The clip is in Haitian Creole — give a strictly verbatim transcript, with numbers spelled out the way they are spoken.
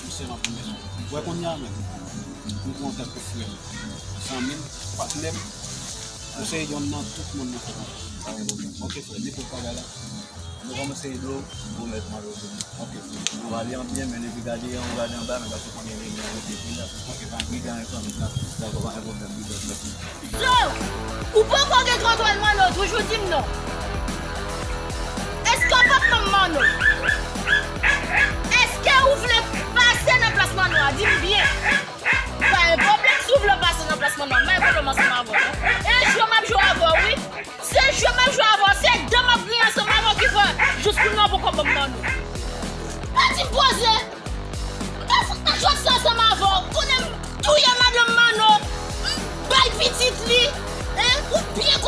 Ou se m ap remèsye. Ou wè kounye a menm, m pran w tankou frè m, zanmi m, patnè m. Ou se yonn nan tout moun nan fè konfyans. Pa gen pwoblèm. Ok, frè, nenpòt bagay la. Nou kòmanse ede w. Bon, mèt mwen rete. Ok, frè. Nou ale an byen, men depi gade an, ou gade anba, men paske konnen li gen rete pi la. Ok, pa gen pwoblèm. Dakò, pa gen pwoblèm, big up, mèt mwen. So, ou poko gen kontwòl Manno, toujou di m non. Èske w p ap ban m Manno? Èske ou vle pase nan plas Manno a? Di m byen. Pa gen pwoblèm si w vle pase nan plas Manno a. M pa gen pwoblèm ansanm avè w non. E jwe m ap jwe avè w, wi. Se jwe m ap jwe avè w. Se dan m ap griyen ansanm avè w ki fè jis kounye a w poko ban m Manno. Pa di m poze. M ta fout nan jwèt sa ansanm avè w. Konnen m touye madanm Manno. M bay pitit li. Hein? Ou byen